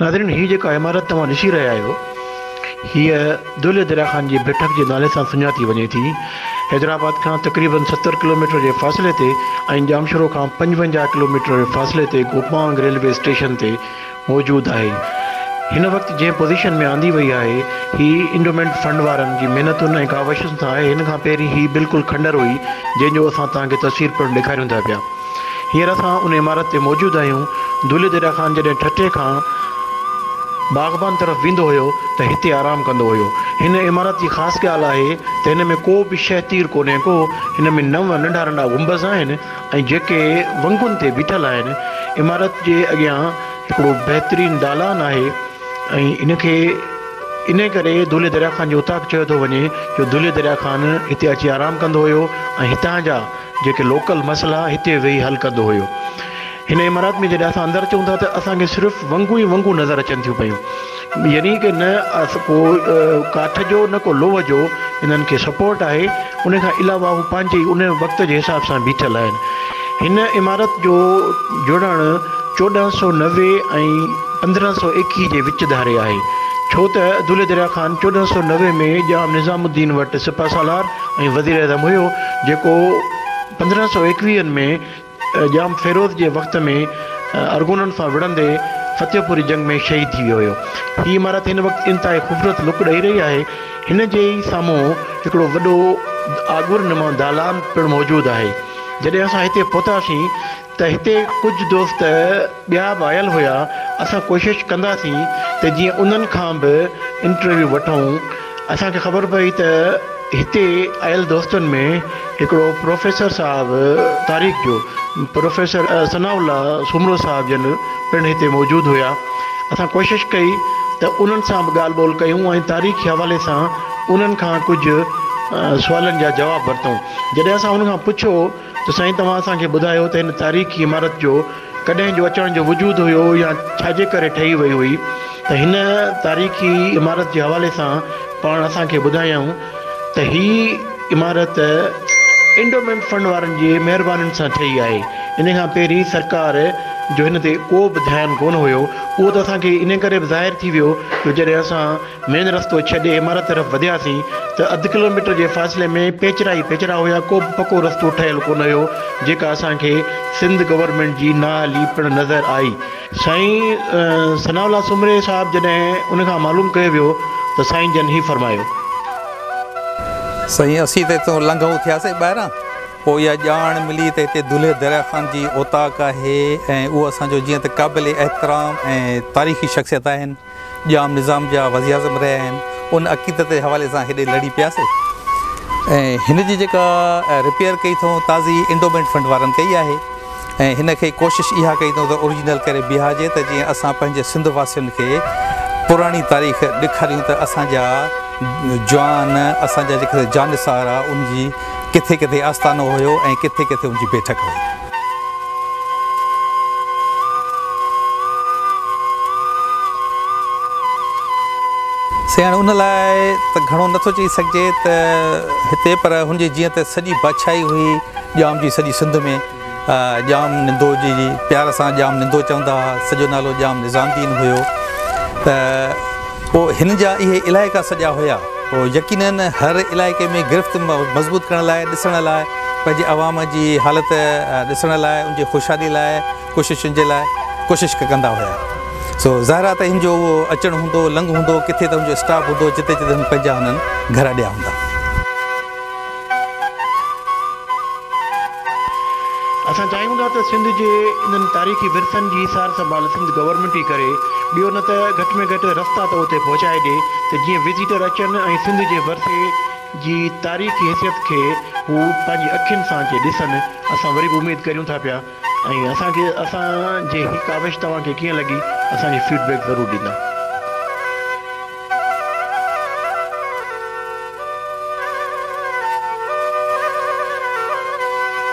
ناظرين هي جيڪا عمارت توهان ڏسي رهيا آهيو هيء دولهه دريا خان جي بيٺڪ جي نالي سان سڃاتي وڃي ٿي. حيدرآباد کان تقريبن 70 ڪلوميٽر جي فاصلي تي ۽ ڄامشورو کان 55 ڪلوميٽر جي فاصلي تي گوپانگ ريلوي اسٽيشن تي موجود آهي. هن وقت جنهن پوزيشن ۾ آندي وئي آهي هي انڊومينٽ فنڊ وارن جي محنتن ۽ ڪاوشن سان آهي. هن کان پهرين هي بلڪل کنڊر هئي جنهن جو اسان توهان کي تصوير پڻ ڏيکاريون ٿا پيا. هينئر اسان ان عمارت تي موجود آهيون. دولهه دريا خان جڏهن ٺٽي کان باغبان طرف ويندو هيو ته هتي آرام ڪندو هيو. هن عمارت جي خاص ڳالهه آهي ته هن ۾ ڪو به شهتير ڪونهي ڪو. هن ۾ نو ننڍا ننڍا گنبذ آهن ۽ جيڪي ونگن تي بيٺل آهن. عمارت جي اڳيان هڪڙو بهترين دالان آهي ۽ ان کي انهي ڪري دولهه دريا خان جي اوطاق چيو ٿو وڃي جو دولهه دريا خان هتي اچي آرام ڪندو هيو ۽ هتان جا جيڪي لوڪل مسئلا هتي ويهي حل ڪندو هيو. هن عمارت ۾ جڏهن اسان اندر اچون ٿا ته اسان کي صرف ونگون ئي ونگون نظر اچن ٿيون پيون. يعني ڪه نه ڪو ڪاٺ جو نه ڪو لوهه جو انهن کي سپورٽ آهي. ان کان علاوه هو پنهنجي ئي ان وقت جي حساب سان بيٺل آهن. هن عمارت جو جڙڻ 1490 ۽ 1521 جي وچ ڌاري آهي. ڇو ته دولهه دريا خان 1490 ۾ ڄام نظام الدين وٽ سپهه سالار ۽ وزيراعظم هيو، جيڪو 15 سو ايڪويهن ۾ ڄام فيروز جي وقت ۾ ارغونن سان وڙهندي فتح پوري جنگ ۾ شهيد ٿي ويو هيو. هي عمارت هن وقت انتهائي خوبصورت لڪ ڏئي رهي آهي. هن جي ئي سامهون هڪڙو وڏو آڳر نما دالان پڻ موجود آهي. جڏهن اسان هتي پهتاسين ته هتي ڪجهه دوست ٻيا به آيل هيا، اسان ڪوشش ڪنداسين ته جيئن انهن کان به انٽرويو وٺون. اسان کي خبر پئي ته هتي آيل دوستن ۾ هڪڙو پروفيسر صاحب تاريخ جو پروفيسر ثناء الله سومرو صاحب جن پڻ هتي موجود هيا. اسان ڪوشش ڪئي ته انهن سان به ڳالهه ٻولهه ڪيون ۽ تاريخي حوالي سان انهن کان ڪجهه سوالن جا جواب ورتائون. جڏهن اسان انهن کان پڇيو ته سائين توهان اسان کي ٻڌايو ته هن تاريخي عمارت جو ڪڏهن جو اچڻ جو وجود هيو يا ڇا جي ڪري ٺهي وئي هئي ته هن تاريخي عمارت جي حوالي سان پاڻ اسان کي ٻڌايائون ته هي عمارت انڊومينٽ فنڊ وارن جي مهربانين سان ٺهي آهي ان کان پهرين سرڪار جو هن تي ڪو به ڌيان ڪونه هيو اهو ته اسان کي ان ڪري به ظاهر ٿي ويو جو جڏهن اسان مين رستو ڇڏي عمارت طرف وڌياسين ته اڌ ڪلوميٽر جي فاصلي ۾ پيچرا ئي پيچرا هيا، ڪو به پڪو رستو ٺهيل ڪونه هيو، جيڪا اسان کي سنڌ گورنمينٽ جي نااهلي پڻ نظر آئي. سائين ثناء الله سومري صاحب جڏهن ان کان معلوم ڪيو ويو ته سائين جن هي فرمايو. سائين اسين ته هتان لنگهون ٿياسين ٻاهران پوء اها ڄاڻ ملي ته هتي دولهه دريا خان جي اوطاق آهي ۽ اهو اسان جو جيئن ته قابل احترام ۽ تاريخي شخصيت آهن. ڄام نظام جا وزيراعظم رهيا آهن ان عقيدت جي حوالي سان هيڏي لڙي پياسي ۽ هن جي جيڪا رپيئر ڪئي اٿئون تازي انڊومينٽ فنڊ وارن ڪئي آهي ۽ هن کي ڪوشش اها ڪئي اٿئون ته اوريجنل ڪري بيهارجي ته جيئن اسان پنهنجي سنڌ واسين کي پراڻي تاريخ ڏيکاريون ته اسان جا جوان اسان جا جيڪي جانثار آ ان جي ڪٿي ڪٿي آستانو هيو ۽ ڪٿي ڪٿي ان جي بيٺڪ هئي. سائين هاڻي ان لاء ته گهڻو نٿو چئي سگهجي ته هتي پر هن جي جيئن ته سڄي بادشاهي هئي ڄام جي سڄي سنڌ ۾ ڄام نندو جي پيار سان ڄام نندو چوندا هئا سڄو نالو ڄام نظام الدين هيو ته پوء هن جا اهي علائقا سڄا هيا پوء يقينن هر علائقي ۾ گرفت مضبوط ڪرڻ لاء ڏسڻ لاء پنهنجي عوام جي حالت ڏسڻ لاء ان جي خوشحالي لاء ڪوششن جي لاء ڪوشش ڪندا هيا سو ظاهر آهي ته هن جو اهو اچڻ هوندو لنگهه هوندو ڪٿي ته هن جو اسٽاپ هوندو جتي جتي هن پنهنجا هنن گهر اڏيا هوندا. اسان چاهيون ٿا ته سنڌ جي انهن تاريخي ورثن جي سار سنڀال سنڌ گورنمينٽ ئي ڪري، ٻيو نه ته گهٽ ۾ گهٽ رستا ته اتي پهچائي ڏي ته جيئن وزيٽر اچن ۽ سنڌ جي ورثي جي تاريخي حيثيت کي هو پنهنجي اکين سان اچي ڏسن. اسان وري به اميد ڪريون ٿا پيا ۽ اسان کي اسان جي هي ڪاوش توهان کي ڪيئن لڳي اسان کي فيڊ بيڪ ضرور ڏيندا.